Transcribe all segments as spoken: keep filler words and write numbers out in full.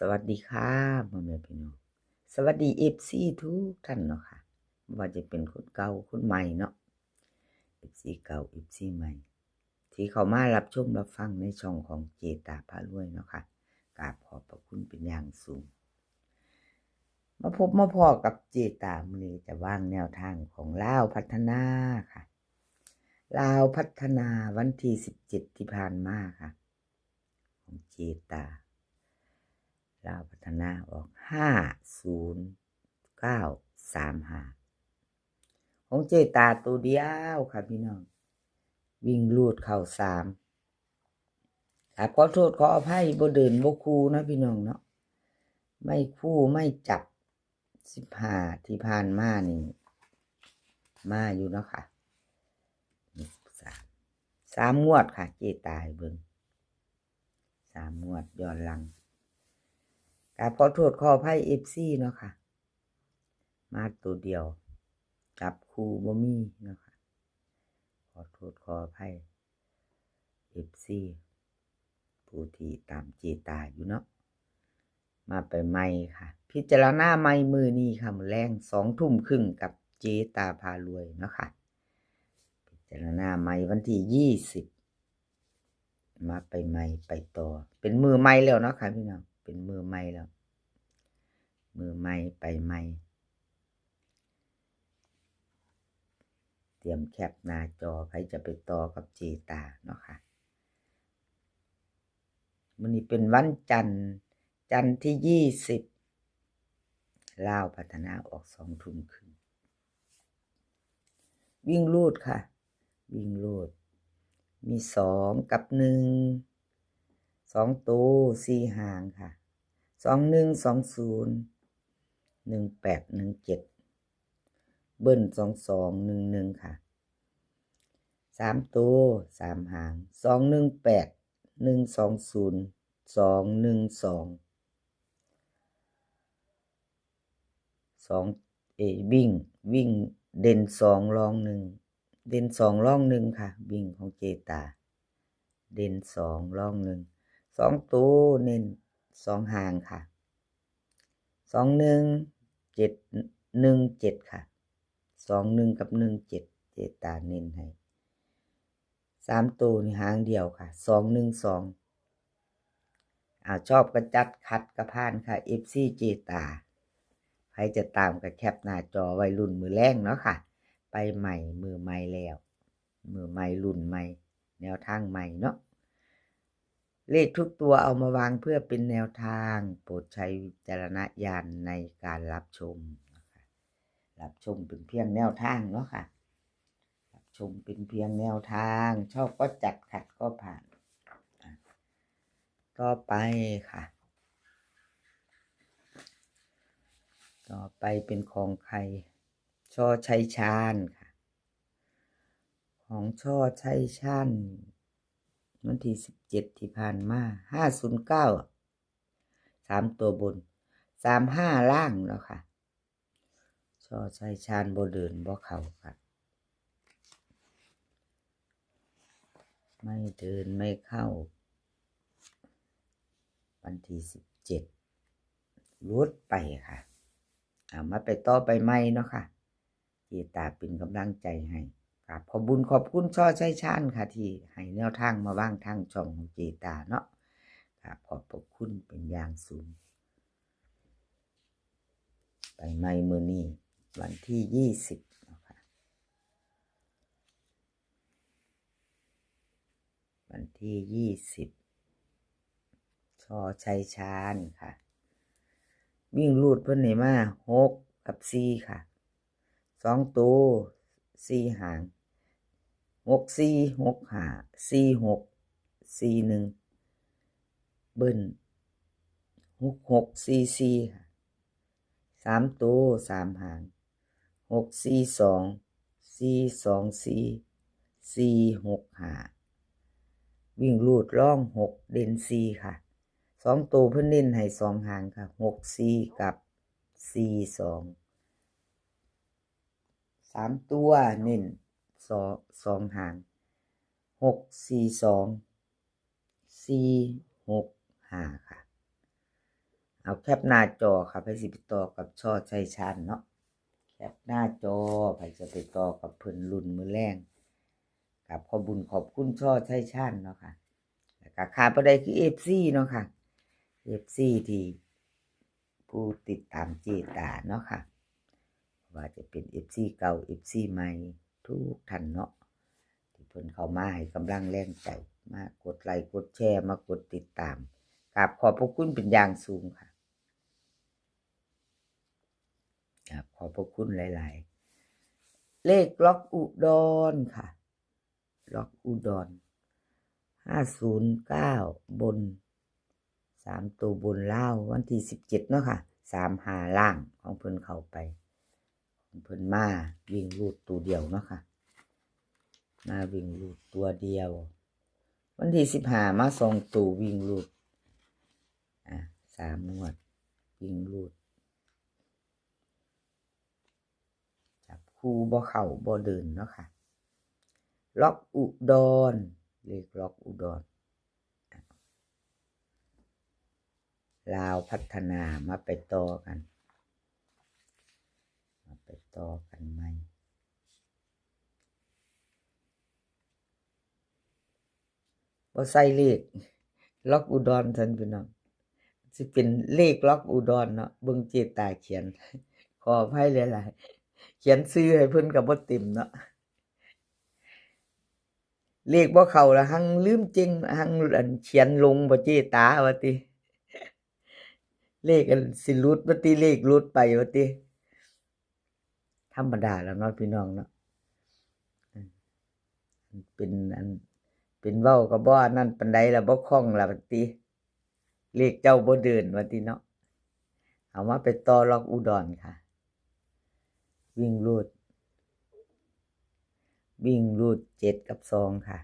สวัสดีค่ะพ่อแม่พี่น้อง สวัสดีเอฟซีทุกท่านเนาะค่ะ บ่ว่าจะเป็นคนเก่าคนใหม่เนาะ เอฟซีเก่า เอฟซีใหม่ ที่เข้ามารับชมรับฟังในช่องของเจตาพารวยเนาะค่ะ กราบขอบพระคุณเป็นอย่างสูง มาพบมาพ้อกับเจตามื้อนี้จะวางแนวทางของลาวพัฒนาค่ะ ลาวพัฒนาวันที่สิบเจ็ดที่ผ่านมาค่ะ ของเจตา ลาวพัฒนาออกห้าศูนย์เก้าสามห้า ของเจตาตัวเดียวค่ะพี่น้อง วิ่งรูดเข้าสาม ครับ ขอโทษขออภัย บ่เดินบ่คู่นะพี่น้องเนาะ ไม่คู่ไม่จับ สิบห้าที่ผ่านมานี่ มาอยู่เนาะค่ะ สาม สามงวดค่ะ เจตาให้เบิ่ง สามงวดย้อนหลัง กราบขอโทษขออภัยเอฟซีเนาะค่ะ มาตัวเดียว จับคู่บ่มีเนาะค่ะ ขอโทษขออภัยเอฟซี ผู้ที่ตามเจตาอยู่เนาะ มาไปใหม่ค่ะ พิจารณาใหม่มื้อนี้ค่ะ มื้อแลงสองทุ่มครึ่งกับเจตาพารวยเนาะค่ะ พิจารณาใหม่วันที่ยี่สิบ มาไปใหม่ไปต่อ เป็นมื้อใหม่แล้วเนาะค่ะพี่น้อง เป็นมื้อใหม่แล้ว มื้อใหม่ไปใหม่ เตรียมแคปหน้าจอ ใครจะไปต่อกับเจตาเนาะค่ะ มื้อนี้เป็นวันจันทร์ จันทร์ที่ยี่สิบ ลาวพัฒนาออกสองทุ่มครึ่ง วิ่งรูดค่ะ วิ่งรูด มีสองกับหนึ่ง สองตัวสี่หางค่ะ สองหนึ่ง สองศูนย์ หนึ่งแปด หนึ่งเจ็ด เบิ้ล สองสอง หนึ่งหนึ่ง ค่ะ สามตัวสามหาง สองหนึ่งแปด หนึ่งสองศูนย์ สองหนึ่งสอง สอง เอ วิ่ง วิ่งเด่นสองรองหนึ่ง เด่นสองรองหนึ่งค่ะ วิ่งของเจตา เด่นสองรองหนึ่ง สองตัวเน้นสองหางค่ะ สองหนึ่ง เจ็ดหนึ่งเจ็ด ค่ะ สองหนึ่งกับหนึ่งเจ็ด เจตาเน้นให้ สามตัวนี่หางเดียวค่ะ สองหนึ่งสอง อ่า ชอบก็จัด ขัดก็ผ่านค่ะ เอฟซี เจตา ใครจะตามก็แคปหน้าจอไว้รุ่นมื้อแลงเนาะค่ะ ไปใหม่มื้อใหม่แล้ว มื้อใหม่รุ่นใหม่ แนวทางใหม่เนาะ เลขทุกตัวเอามาวางเพื่อเป็นแนวทาง โปรดใช้วิจารณญาณในการรับชมนะคะ รับชมเป็นเพียงแนวทางเนาะค่ะ รับชมเป็นเพียงแนวทาง ชอบก็จัด ขัดก็ผ่าน อ่ะ ต่อไปค่ะ ต่อไปเป็นของใคร ชอชัยชาญค่ะ ของชอชัยชาญ วันที่สิบเจ็ดที่ผ่านมา ห้าศูนย์เก้า สามตัวบน สามห้าล่างเนาะค่ะ ชอชัยชาญบ่เดินบ่เข้าค่ะ ไม่เดินไม่เข้า วันที่สิบเจ็ด หลุดไปค่ะ เอามาไปต่อไปใหม่เนาะค่ะ เจตาเป็นกำลังใจให้ ครับ ขอบบุญขอบคุณชอชัยชาญค่ะ ที่ให้แนวทางมาวางทางช่องของเจตาเนาะ ครับ ขอบพระคุณเป็นอย่างสูง ไปใหม่มื้อนี้ วันที่ยี่สิบเนาะค่ะ วันที่ยี่สิบ ชอชัยชาญค่ะ วิ่งรูดเพิ่นให้มา หกกับสี่ค่ะ สองตัวสี่หาง หกสี่ หกห้า สี่หก สี่หนึ่ง เบิ้ล หกหก สี่สี่ ค่ะ สามตัวสามหาง หกสี่สอง สี่สองสี่ สี่หกห้า วิ่งรูดรองหก เด่นสี่ค่ะ สองตัวเพิ่นเน้นให้สองหางค่ะ หกสี่ กับ สี่สอง สามตัวเน้นสอง สองหาง หกสี่สอง สี่หกห้า ค่ะ เอาแคปหน้าจอค่ะ ไผสิไปต่อกับ ช.ชัยชาญ เนาะ แคปหน้าจอ ไผจะไปต่อกับเพิ่นรุ่นมื้อแลง กราบขอบบุญขอบคุณ ช.ชัยชาญ เนาะค่ะ แล้วก็ขาดบ่ได้คือ เอฟซี เนาะค่ะ เอฟซี ที่ผู้ติดตามเจตาเนาะค่ะ ว่าจะเป็น เอฟซี เก่า เอฟซี ใหม่ ทุกท่านเนาะ ที่เพิ่นเข้ามาให้กำลังแรงใจ มากดไลค์กดแชร์ มากดติดตาม กราบขอบพระคุณเป็นอย่างสูงค่ะ กราบขอบพระคุณหลายๆ เลขล็อกอุดรค่ะ ล็อกอุดร ห้าศูนย์เก้า บน สามตัวบนลาว วันที่สิบเจ็ด เนาะค่ะ สามห้า ล่าง ของเพิ่นเข้าไป ของเพิ่นมาวิ่งรูดตัวเดียวเนาะค่ะ มาวิ่งรูดตัวเดียว วันที่สิบห้า มาสองตัววิ่งรูด อ่ะ สามงวด วิ่งรูด จับคู่บ่เข้าบ่เดินเนาะค่ะ ล็อกอุดร เลขล็อกอุดร ลาวพัฒนา มาไปต่อกัน มาไปต่อกันใหม่ บ่ใส่เลขล็อกอุดรซั่นพี่น้อง สิเป็นเลขล็อกอุดรเนาะ เบิ่งเจตาเขียน ขออภัยหลายๆ เขียนชื่อให้เพิ่นก็บ่เต็มเนาะ เลขบ่เข้าละ หังลืมเจ๋ง หังอันเขียนหลงบ่เจตา ว่าติ เลขอันสิหลุด ว่าติ เลขหลุดไป ว่าติ ธรรมดาแล้วเนาะพี่น้องเนาะ เป็นอัน เป็นเว้าก็บ่อันนั้นปานใดละ บ่คล่องละ ว่าติ เลขเจ้าบ่เดิน ว่าติเนาะ เอามาไปต่อล็อกอุดรค่ะ วิ่งรูด วิ่งรูด เจ็ด กับ สอง ค่ะ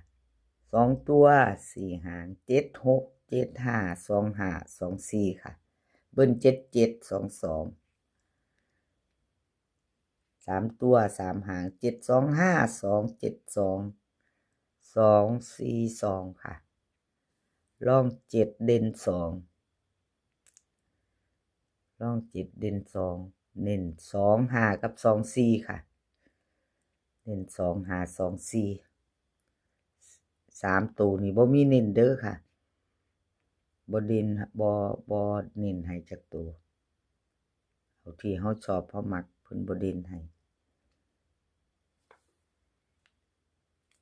สอง ตัว สี่ หาง เจ็ด หก เจ็ด ห้า สอง ห้า สอง สี่ ค่ะ เบิ้ล เจ็ด เจ็ด สอง สอง สาม ตัว สาม หาง เจ็ด สอง ห้า สอง เจ็ด สอง สอง สี่ สอง ค่ะ รอง เจ็ด เด่น สอง รอง เจ็ด เด่น สอง เน้น สอง ห้า กับ สอง สี่ ค่ะ เน้น สอง ห้า สอง สี่ สาม ตัวนี้บ่มีเน้นเด้อค่ะ บ่เด่น บ่ บ่เน้นให้จักตัว เอาที่เฮาชอบเฮามัก เพิ่นบ่เด่นให้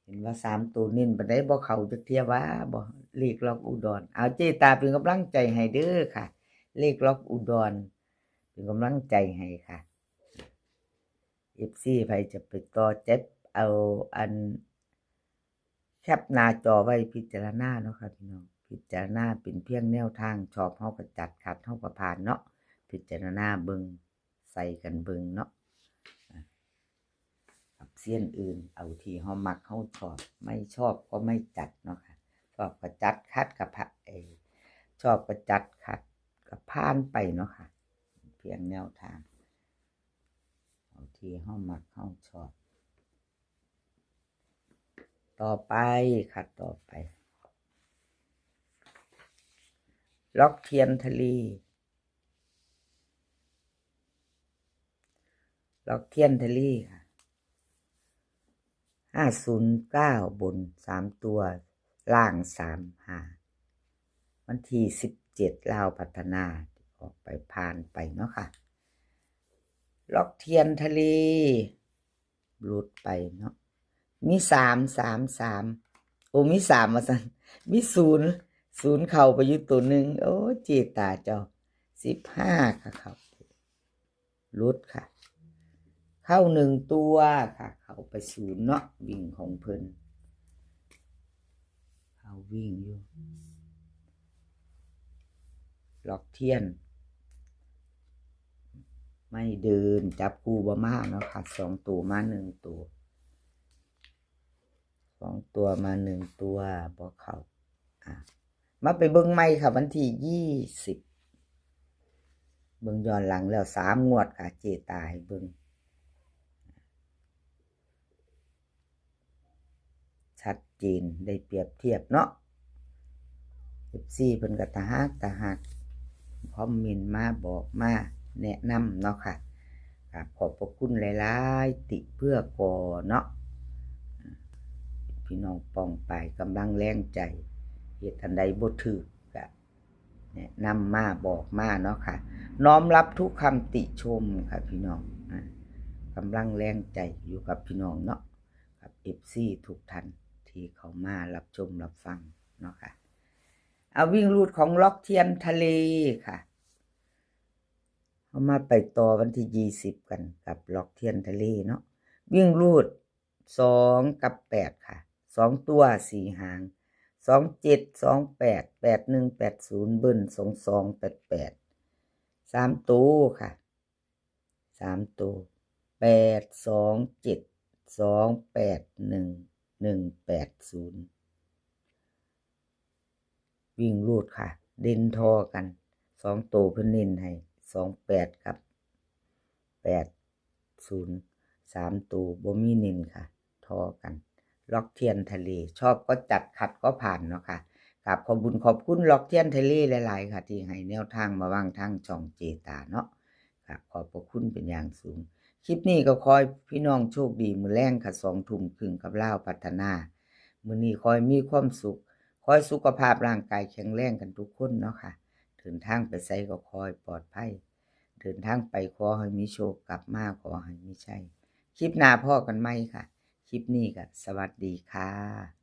เห็นว่าสามตัวเน้นปานใดบ่เข้าจักเทื่อว่าบ่ เลขล็อกอุดร เอาเจตาเป็นกำลังใจให้เด้อค่ะ เลขล็อกอุดร เป็นกำลังใจให้ค่ะ เอฟซี ไผจะไปต่อ จับเอาอัน แคปหน้าจอไว้พิจารณาเนาะค่ะพี่น้อง พิจารณาเป็นเพียงแนวทาง ชอบเฮาก็จัด ขัดเฮาก็ผ่านเนาะ พิจารณาเบิ่ง ใส่กันเบิ่งเนาะ อ่ะ กับเซียนอื่น เอาที่เฮามักเฮาชอบ ไม่ชอบก็ไม่จัดเนาะค่ะ ชอบก็จัด ขัดก็ผ่า- เอ่อ ชอบก็จัด ขัดก็ผ่านไปเนาะค่ะ เพียงแนวทาง เอาที่เฮามักเฮาชอบ ต่อไปค่ะ ต่อไป ล็อกเทียนทะเล ล็อกเทียนทะเลค่ะ ห้าศูนย์เก้า บน สาม ตัว ล่าง สาม ห้า วันที่สิบเจ็ด ลาวพัฒนา ออกไปผ่านไปเนาะค่ะ ล็อกเทียนทะเล หลุดไปเนาะ มี สาม สาม สาม โอ้ มี สาม ว่าซั่น มี ศูนย์ ศูนย์ เข้าไปอยู่ตัวหนึ่ง โอ้ เจตาเจ้า สิบห้า ค่ะ เข้า หลุดค่ะ เข้าหนึ่งตัวค่ะ เข้าไป ศูนย์ เนาะ วิ่งของเพิ่น เข้าวิ่งอยู่ ล็อกเทียน ไม่เดิน จับคู่บ่มาเนาะค่ะ สองตัวมาหนึ่งตัว สองตัวมาหนึ่งตัว บ่เข้า อ่ะ มาไปเบิ่งใหม่ค่ะ วันที่ยี่สิบ เบิ่งย้อนหลังแล้วสามงวดค่ะ เจตาให้เบิ่ง ชัดเจน ได้เปรียบเทียบเนาะ เอฟซี เพิ่นก็ตาฮัก ตาฮัก คอมเมนต์มาบอกมาแนะนำเนาะค่ะ กราบขอบพระคุณหลายๆ ติเพื่อก่อเนาะ พี่น้องปองปายกำลังแรงใจ เหตุอันใดบ่ถืกกะแนะนำมาบอกมาเนาะค่ะ น้อมรับทุกคำติชมค่ะพี่น้อง อ่ะ กำลังแรงใจอยู่กับพี่น้องเนาะ กับ เอฟซี ทุกท่านที่เข้ามารับชมรับฟังเนาะค่ะ เอาวิ่งรูดของล็อกเทียนทะเลค่ะ เอามาไปต่อวันที่ยี่สิบกันกับล็อกเทียนทะเลเนาะ วิ่งรูดสองกับแปดค่ะ สองตัวสี่หาง สองเจ็ด สองแปด แปดหนึ่ง แปดศูนย์ เบิ้ล สองสอง แปดแปด สามตัวค่ะ สามตัว แปดสองเจ็ด สองแปดหนึ่ง หนึ่งแปดศูนย์ วิ่งรูดค่ะ เด่นทอกัน สองตัวเพิ่นเน้นให้ สองแปด กับ แปดศูนย์ สามตัวบ่มีเน้นค่ะ ทอกัน ล็อกเทียนทะเล ชอบก็จัด ขัดก็ผ่านเนาะค่ะ กราบขอบบุญขอบคุณล็อกเทียนทะเลหลายๆ ค่ะ ที่ให้แนวทางมาวางทางช่องเจตาเนาะ กราบขอบพระคุณเป็นอย่างสูง คลิปนี้ก็ขอให้พี่น้องโชคดีมื้อแลงค่ะ สองทุ่มครึ่งกับลาวพัฒนา มื้อนี้ขอให้มีความสุข ขอให้สุขภาพร่างกายแข็งแรงกันทุกคนเนาะค่ะ เดินทางไปไสก็ขอให้ปลอดภัย เดินทางไปขอให้มีโชค กลับมาขอให้มีชัย คลิปหน้าพ้อกันใหม่ค่ะ คลิปนี้ก็สวัสดีค่ะ